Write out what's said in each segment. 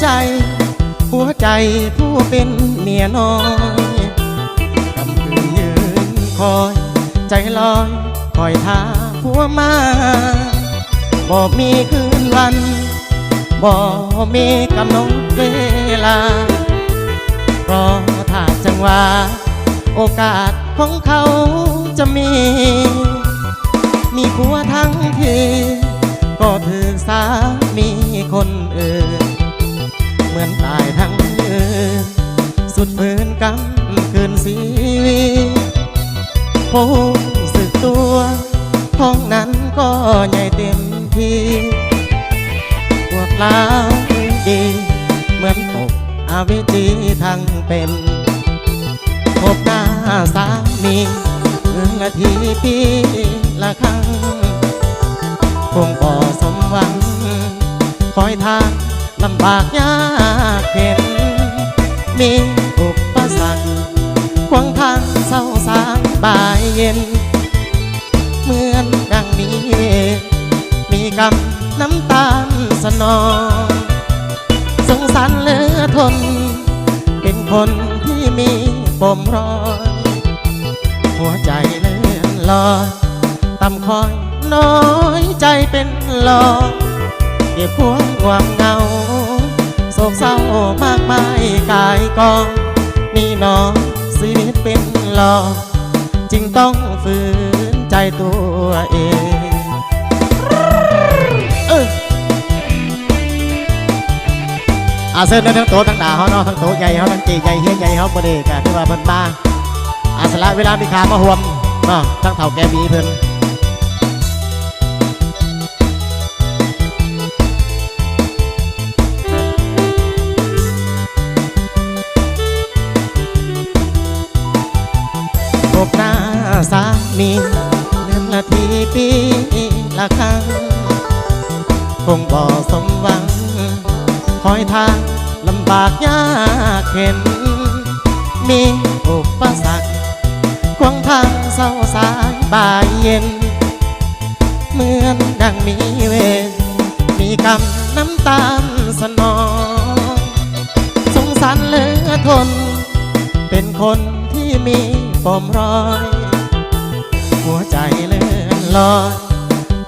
ໃຈ ຫົວໃຈຜູ້ເປັນເມຍນ້ອຍ ຄ່ຳຄືນຢືນຄອຍ ໃຈລອຍ ຄອຍຖ້າຜົວມາ ບໍ່ມີຄືນວັນ ບໍ່ມີກຳນົດເວລາ ລໍຖ້າຈັງຫວະ ໂອກາດຂອງເຂົາຈະມີ ມີຜົວທັງທີ ກໍຖືກສາມີຄົນອື່ນ ເໝືອນຕາຍທັງຢືນ ສຸດຟື້ນກຳຄືນຊີວິດ ພໍຮູ້ສຶກຕົວ ທ້ອງນັ້ນກໍໃຫຍ່ເຕັມທີ່ ພວກລາວດີ ເໝືອນຕົກອະເວຈີທັງເປັນ ພົບໜ້າສາມີ ເດືອນລະທີປີລະຄັ້ງ ຄົງບໍ່ສົມຫວັງ ຄອຍທ່ານ ລຳບາກຍາກເຂັນ ມີອຸປະສັກ ຂວາງທາງເຊົ້າສາງບ່າຍເຢັນ ເໝືອນດັ່ງມີເວນ ມີກຳນຳຕາມສະໜອງ ສົງສານເຫຼືອທົນ ເປັນຄົນທີ່ມີປົມຮ້ອຍ ຫົວໃຈເລື່ອນລອຍ ຕ່ຳຄອຍນ້ອຍໃຈເປັນລອງ ເກັບຄວາມຫວາງເຫງົາ ໂສກເສົ້າມາກມາຍກາຍກອງ ນີ້ໜໍຊີວິດເປັນລອງ ຈຶ່ງຕ້ອງຝືນໃຈຕົວເອງ. ເອີ ອາ ເຊີນເດີ ທັງໂຕທັງໜ້າເຮົາເນາະ ທັງໂຕໃຫຍ່ເຮົາ ທັງເຈ້ໃຫຍ່ເຮຍໃຫຍ່ເຮົາ ມື້ນີ້ກະຖືວ່າເພິ່ນມາ ອາ ສະຫຼະເວລາມີຄ່າມາຮ່ວມເນາະ ທັງເຖົ້າແກ່ໝີເພິ່ນ ພົບໜ້າສາມີ ເດືອນລະທີປີລະຄັ້ງ ຄົງບໍ່ສົມຫວັງ ຄອຍທາງລຳບາກຍາກເຂັນ ມີອຸປະສັກ ຂວາງທາງເຊົ້າສາຍບ່າຍເຢັນ ເໝືອນດັ່ງມີເວນ ມີກຳນຳຕາມສະໜອງ ສົງສານເຫຼືອທົນ ເປັນຄົນທີ່ມີປົມຮ້ອຍ ຫົວໃຈເລື່ອນລອຍ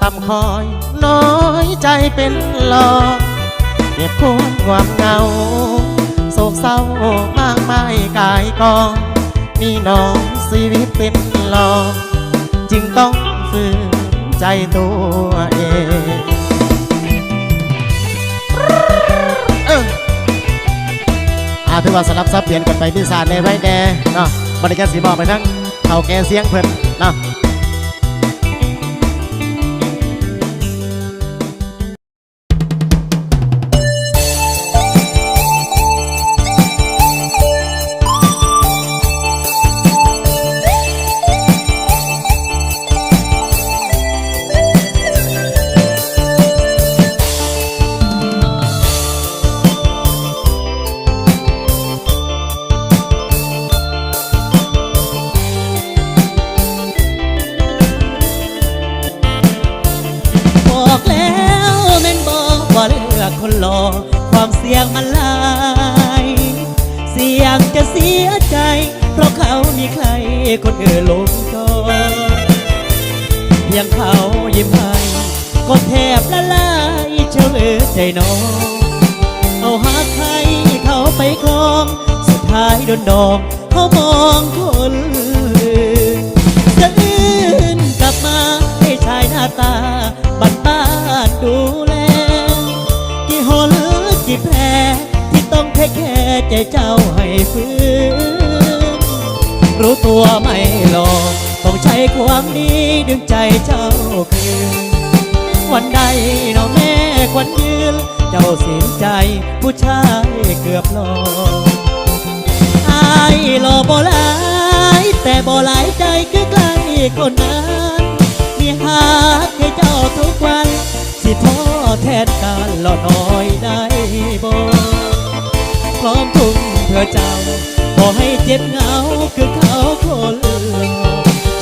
ຕ່ຳຄອຍນ້ອຍໃຈເປັນລອງ ເກັບຄວາມຫວາງເຫງົາ ໂສກເສົ້າມາກມາຍກາຍກອງ ນີ້ໜໍຊີວິດເປັນລອງ ຈຶ່ງຕ້ອງຝືນໃຈຕົວເອງ. ເອີ ອາ ຖືວ່າສະຫຼັບສັບປ່ຽນກັນໄປ ມີສາແດ່ໄວແດ່ເນາະ ບັດນີ້ກະຊິມອບໃຫ້ທາງເຖົ້າແກ່ຊຽງເພິ່ນເນາະ. ບອກແລ້ວແມ່ນບໍ່ວ່າເລືອກຄົນຫຼໍ່ ຄວາມສ່ຽງມັນຫຼາຍ ສ່ຽງຈະເສຍໃຈ ເພາະເຂົາມີໃຄຄົນອື່ນລົງຈອງ ພຽງເຂົາຍິ້ມໃຫ້ ກໍແທບລະລາຍ ເຈົ້າເອີຍໃຈນ້ອງ ເຮົາຮັກໃຫ້ເຂົາໄປຄອງ ສຸດທ້າຍດົນດອງ ເຮົາມອງຄົນອື່ນ ສະອື່ນກັບມາໃຫ້ຊາຍໜ້າຕາບ້ານໆດູແລ ກີ່ຫົນກີ່ແຜ ທີ່ຕ້ອງແຄແຄໃຈເຈົ້າໃຫ້ຟື້ນ ຮູ້ຕົວໄໝ້ຫຼອກ ຕ້ອງໃຊ້ຄວາມດີດຶງໃຈເຈົ້າຄືນ ວັນໃດເນາະແມ່ຂວັນຍືນ ເຈົ້າສິນໃຈຜູ້ຊາຍເກືອບຫຼອກ ອ້າຍຫຼໍ່ບໍ່ຫຼາຍ ແຕ່ບໍ່ຫຼາຍໃຈຄືໃຜຄົນນັ້ນ ມີຮັກແຕ່ເຈົ້າທຸກວັນ ຊິທໍ້ແທນການຫຼໍ່ນ້ອຍໄດ້ບໍ່? ພ້ອມທຸ່ມເພື່ອເຈົ້າ ບໍ່ໃຫ້ເຈັບເຫງົາຄືເຂົາຄົນຫຼໍ່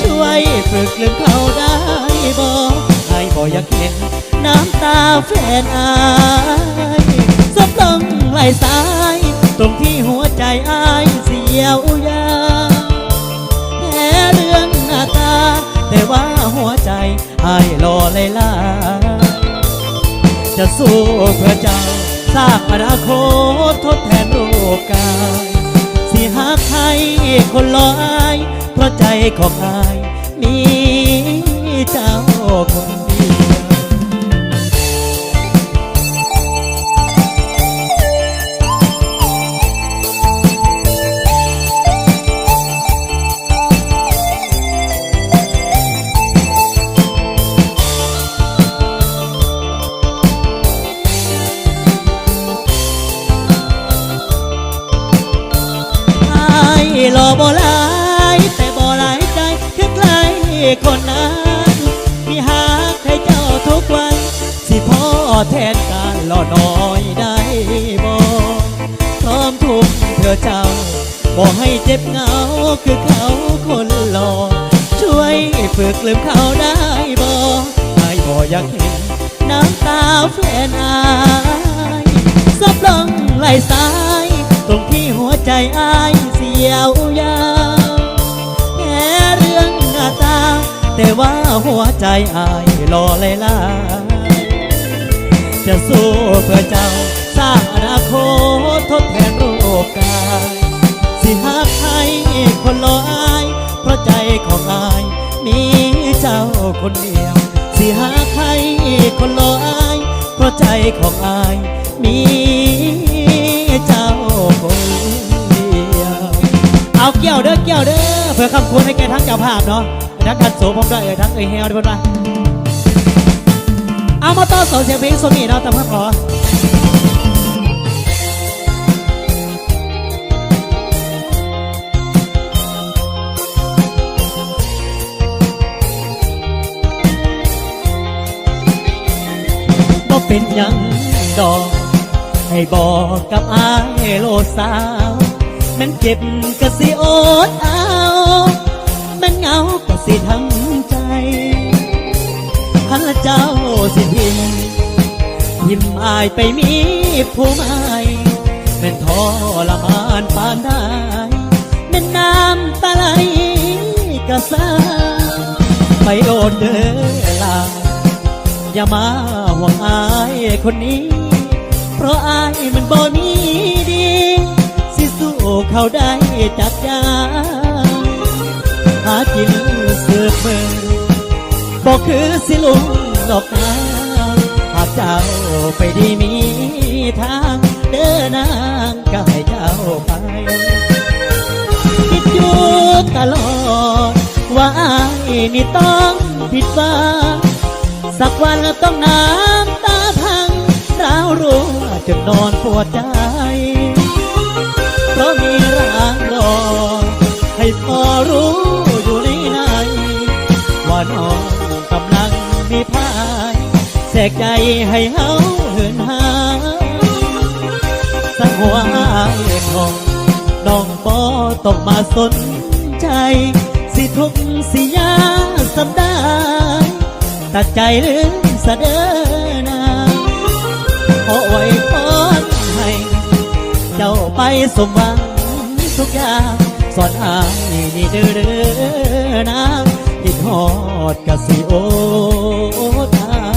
ຊ່ວຍຝຶກລືມເຂົາໄດ້ບໍ່? ອ້າຍບໍ່ຢາກເຫັນນ້ຳຕາແຟນອ້າຍ ສົບລົງ ອ້າຍສາຍ ຕົງທີ່ຫົວໃຈອ້າຍຊິຢຽວຢາ ແທ້ເລື່ອງໜ້າຕາ ແຕ່ວ່າຫົວໃຈອ້າຍຫຼໍ່ຫຼາຍໆ ຈະສູ້ເພື່ອເຈົ້າ ສ້າງອະນາຄົດທົດແທນຮູບກາຍ ຊິຮັກໃຫ້ຄົນຫຼໍ່ອາຍ ເພາະໃຈຂອງອ້າຍ ມີເຈົ້າຄົນດຽວ. ອ້າຍຫຼໍ່ບໍ່ຫຼາຍ ແຕ່ບໍ່ຫຼາຍໃຈ ຄືໃກ້ຄົນນັ້ນ ທີ່ຮັກໃຫ້ເຈົ້າທຸກວັນ ຊິທໍ້ແທນການຫຼໍ່ນ້ອຍໄດ້ບໍ່? ພ້ອມທຸກເພື່ອເຈົ້າ ບໍ່ໃຫ້ເຈັບເຫງົາຄືເຂົາຄົນຫຼໍ່ ຊ່ວຍຝຶກລືມເຂົາໄດ້ບໍ່? ອ້າຍບໍ່ຢາກເຫັນ ນ້ຳຕາແຟນອ້າຍ ສອບລົງໄຫຼສາຍ ຕົງທີ່ຫົວໃຈອ້າຍຊິຢຽວຢາ ແທ້ເລື່ອງໜ້າຕາ ແຕ່ວ່າຫົວໃຈອ້າຍຫຼໍ່ຫຼາຍໆ ຈະສູ້ເພື່ອເຈົ້າ ສ້າງອະນາຄົດທົດແທນຮູບກາຍ ຊິຮັກໃຫ້ຄົນຫຼໍ່ອາຍ ເພາະໃຈຂອງອ້າຍມີເຈົ້າຄົນດຽວ ຊິຮັກໃຫ້ຄົນຫຼໍ່ອາຍ ເພາະໃຈຂອງອ້າຍມີເຈົ້າຄົນດຽວ. ເອົາ ກ້ຽວເດີ ກ້ຽວເດີ ເພື່ອຄຳຂວັນໃຫ້ແກ່ທາງເຈົ້າພາບເນາະ ທາງທ່ານໂສ ພ້ອມດ້ວຍ ເອີ ທາງເອື້ອຍແຮວເພິ່ນວ່າ. ເອົາ ມາຕໍ່ສອງສຽງເພງຊ່ວງນີ້ເນາະ ຕາມຄຳຂໍ. ບໍ່ເປັນຫຍັງດອກ ໃຫ້ບອກກັບອ້າຍໂລດສາວ ແມ່ນເຈັບກະຊິອົດເອົາ ແມ່ນເຫງົາກະຊິທຳໃຈ ຄັນລະເຈົ້າຊິຖິ້ມ ຖິ້ມອ້າຍໄປມີຜູ້ໃໝ່ ແມ່ນທໍລະມານປານໃດ ແມ່ນນ້ຳຕາໄຫຼກະຊ່າງ ໄປໂລດເດີລາ ຢ່າມາຫ່ວງອ້າຍຄົນນີ້ ເພາະອ້າຍມັນບໍ່ມີດີ ຊິສູ້ເຂົາໄດ້ຈັກຢ່າງ ຫາກິນສືບມື້ ບໍ່ຄືຊິລຸງນອກນາ ຫາກເຈົ້າໄປດີມີທາງ ເດີນາງ ກະໃຫ້ເຈົ້າໄປ ຄິດຢູ່ຕະຫຼອດວ່າອ້າຍນີ້ຕ້ອງຜິດຫວັງ ສັກວັນຕ້ອງນ້ຳຕາພັງ ລາວຮູ້ວ່າຈົນນອນປວດໃຈ ເພາະມີລາງຫຼອກໃຫ້ພໍ່ຮູ້ຢູ່ໃນໃນ ວ່ານ້ອງກຳລັງມີພາຍ ແຊກໃຈໃຫ້ເຮົາເຫີນຫ່າງ ສັງຫົວອ້າຍເຖາະ ນ້ອງບໍ່ຕ້ອງມາສົນໃຈ ຊິທຸກຊິຍາກສ່ຳໃດ ຕັດໃຈລືມຊະເດີນາງ ຂໍອວຍພອນໃຫ້ເຈົ້າໄປສົມຫວັງທຸກຢ່າງ ສອນອ້າຍນີ້ເດີ ເດີນາງ ຄິດຮອດກະຊິອົດເອົາ.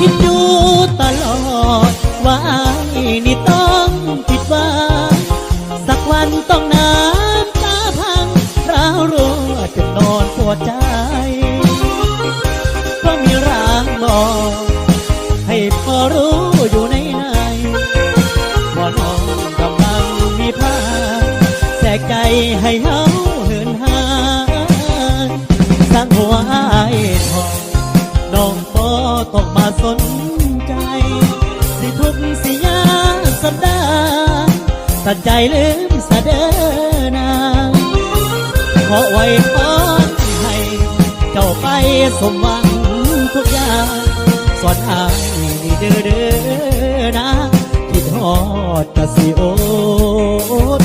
ຄິດຢູ່ຕະຫຼອດວ່າອ້າຍນີ້ຕ້ອງຜິດຫວັງ ສັກວັນຕ້ອງນ້ຳຕາພັງ ລາວຮູ້ວ່າຈົນນອນປວດໃຈ ເພາະມີລາງບອກໃຫ້ພໍ່ຮູ້ຢູ່ໃນໃນ ວ່ານ້ອງກຳລັງມີພາຍ ແຊກໃຈໃຫ້ເຮົາເຫີນຫ່າງ ສັງຫົວອ້າຍເຖາະ ນ້ອງບໍ່ຕ້ອງມາສົນໃຈ ຊິທຸກຊິຍາກສ່ຳໃດ ຕັດໃຈລືມຊະເດີນາງ ຂໍອວຍພອນໃຫ້ເຈົ້າໄປສົມຫວັງທຸກຢ່າງ ສອນອ້າຍນີ້ເດີ ເດີນາ ຄິດຮອດກະຊິອົດ